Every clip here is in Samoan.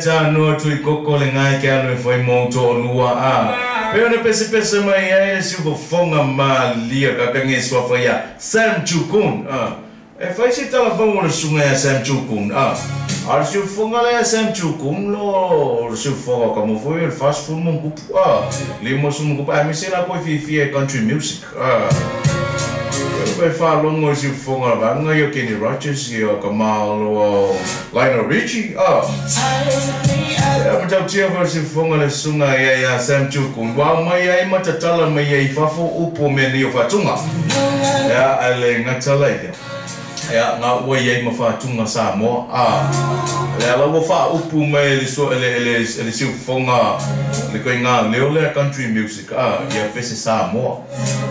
tānua tui koko le ngai ke anu e whai mō tō lua a. Pe ona pese pese mai ai le siufofoga malia kakage suafa ia Sam Chukun a. E fai se talafaga o le susuga ia Sam Chukun a. A le siufofoga lea Sam Chukun lo le siufofoga ka mo foi o le fast food mo a. Lima su mo kupu a me se la koe fiafia e country music a. Pe whaalongo i siufofoga la vaega ia Kenny Rogers ia ka malo o Lionel Richie a. Ia matautia foi le siufofoga le susuga ia ia Sam Chukun ua mai ai ma tatala mai ai i fafo upu o mea nei o faatuga. Ia ae le gata la ia. Ia ngā ua i ai ma faatuga Samoa a. Le ala ua faaupu mai le sua le le le siufofoga le koe ngā leo lea country music a ia pese Samoa.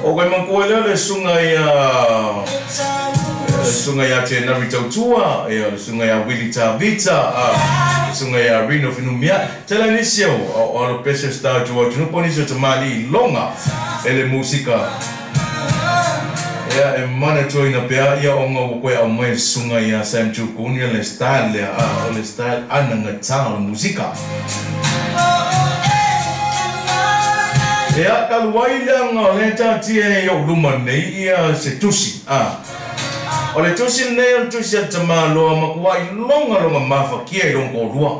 O koe manatua lea le susuga ia le susuga ia Tenari Tautua, ia le susuga ia Willie Tavita, a le susuga ia Rino Fenumiai. Tele nisi o alo pese star tu atunuu po o nisi o tamalii iloga e le musika. Ia e manatuaina pea ia ona ua koe aumai le susuga ia Sam Chukun ia le style lea a o le style anagatā o le musika. Ia talu ai leaga o lea taatia i ou luma nei ia se tusi a. O le tusi lenei o le tusi a le tamāloa matua iloga lona mafatia i lona toalua.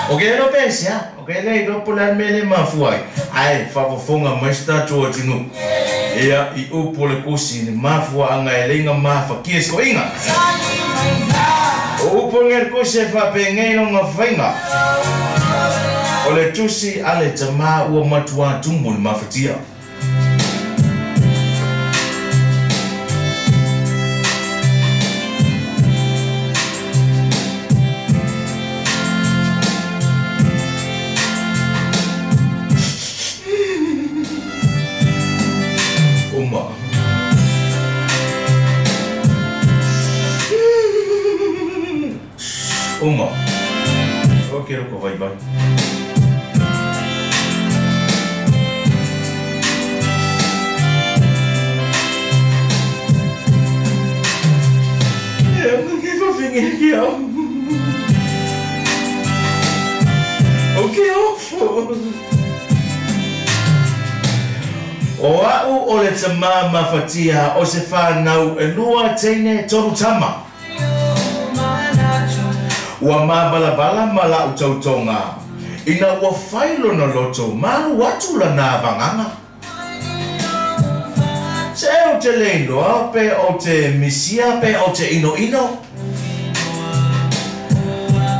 O ke iloa pe aisea, o ke le iloa po o le a le mea lea e mafua ai, ae faafofoga mai si tatou atunuu. Ia, i upu o le tusi, le mafuaaga e leai na mafatia i se toeaina. O upu nei o le tusi e faapenei lona faiga. O le tusi a le tamā ua matuā tumu le mafatia. Uma. Uma. O ke loko vaivai. Ia, ke fafine ke au. O ke ofo. O a'u o le tamā mafatia o se whānau e lua teine tolu tama. Ua māvalavala ma la'u tautoga ina ua fai lona loto ma alu atu lana vagaga. Se ou te le iloa pe ou te misia pe ou te inoino.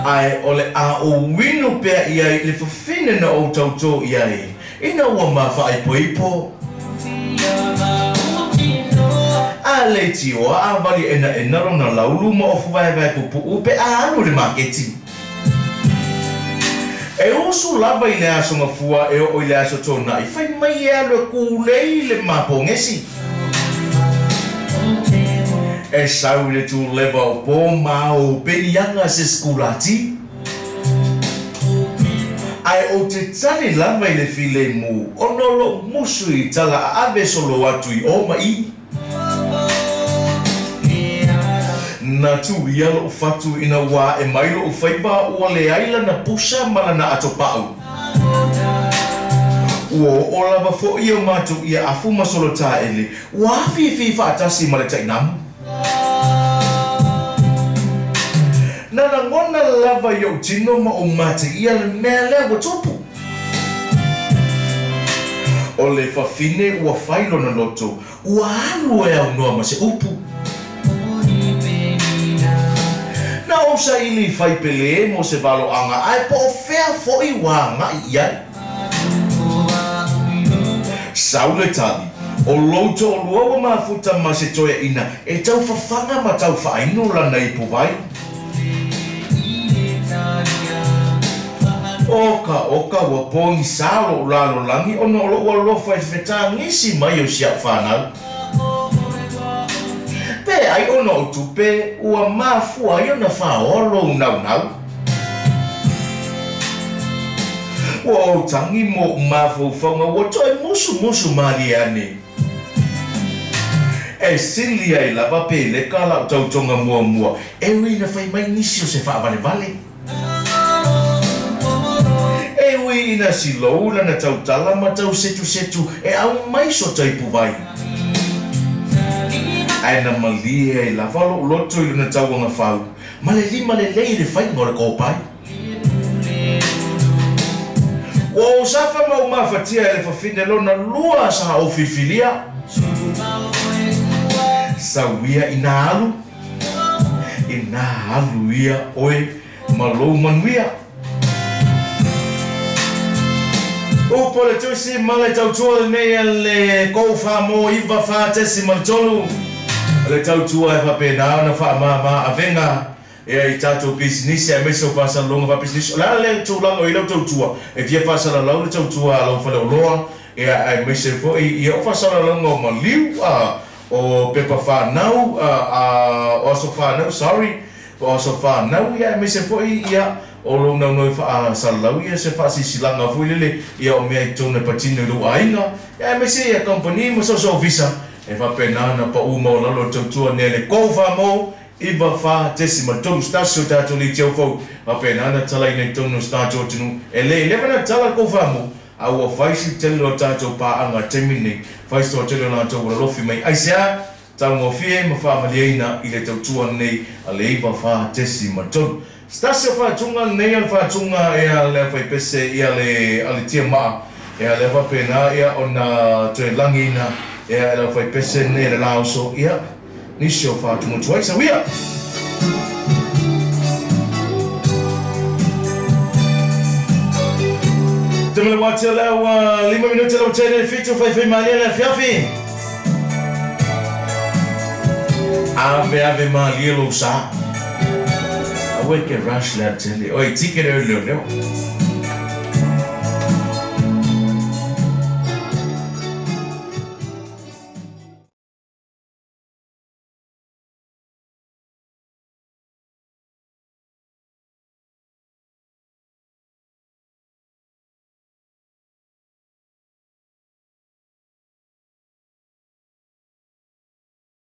Ae o le a ou inu pea i ai i le fafine na ou tautō i ai ina ua mafaaipoipo. A leitioa a vali enaena lona laulu ma ofu vaevae pupuu pe a alu i le maketi. E usu lava i le aso gafua e oo i le aso tonaʻi, fai mai e alu e kūlei le mapogesi. E sau i le tuleva o pō ma o peniaga se sekulati. Ae ou te tali lava i le filemu ona o loʻu musu i tala aave solo atu i ō ma i. Na tu ia loʻu fatu ina ua ae mai loʻu faiva ua leai lana pusa ma lana atopaʻu. Ua oo lava foʻi o matou ia afu ma solotaele ua afiafi faatasi ma le tainamu. Na lagona lava i ou tino ma ou mateia le mea lea ua tupu. O le fafine ua fai lona loto, ua alu e aunoa ma se upu. Na ou saili i faipelē mo se valoaga ae po o fea foʻi ua agaʻi i ai. Sau le tali, o lou toʻalua ua mafuta ma se toeaina e taufafaga ma taufaaino lana ipuvai. Oka oka ua pogisā loʻu lalolagi ona o loʻu alofa i fetagisi mai o si aʻu whānau. Pe ai ona o tupe ua mafua ai ona whaoa lou naunau. Ua ou tagi moʻu mafaufauga ua toe musumusu malie ane. E sili ai lava pe leka la'u tautoga muamua e ui ina fai mai nisi o se faavalevale. ina silou lana tautala ma tausetusetu e aumai so taipuvai. Ae na malie ai lava lo'u loto i lona tauagafau ma le lima lelei i le faiga o le kopai. Ua ou safa ma ou mafatia e le fafine lona lua sa ou filifilia. Sauia ina alu, ina alu ia oe ma lou manuia. Upu o le Tusi ma le tautua lenei a le kou wha iwa wha tesi ma le tolu. Le tautua e whapena ona wha ma avega e i tātou pisinisi aemaise o faasalalauga faapisinisi. O le a le tulaga o i lau tautua e fia faasalalau le tautua a lau faleoloa ia aemaise foʻi ia o faasalalauga o maliu o pepa whanau o aso whanau sorry o aso whanau ia aemaise foʻi ia o lou naunau e faasalalau ia se faasisilaga foʻi lele ia o mea i totonu e patino i lou aiga ia aemaise ia company ma soso ofisa e faapena na paʻu maualalo le tautua nei le kou famou iwa wha tesi ma tolu stasi o tātou li teu fau faapena na talaina i totonu o se tatou atunuu e lē leva na tala kou famou a ua faisi tele o tātou pāaga taimi nei faisi toatele o latou ua lalofi mai aisea taugofie ma faamaliaina i le tautua nei a le iwa wha tesi ma tolu. Se tasi o faatuga lenei a le faatuga ia le aufaipese ia le a le tiamaa ia le faapena ia ona toe lagiina ia e le aufaipese lenei le laoso ia nisi o faatuga tuai sauia. Te mele watia leo 5 minute lau tene 7 faifai malia le afiafi. Ave ave malie lou sa. Aue ke rush le atele. Oi tike leo leo leo.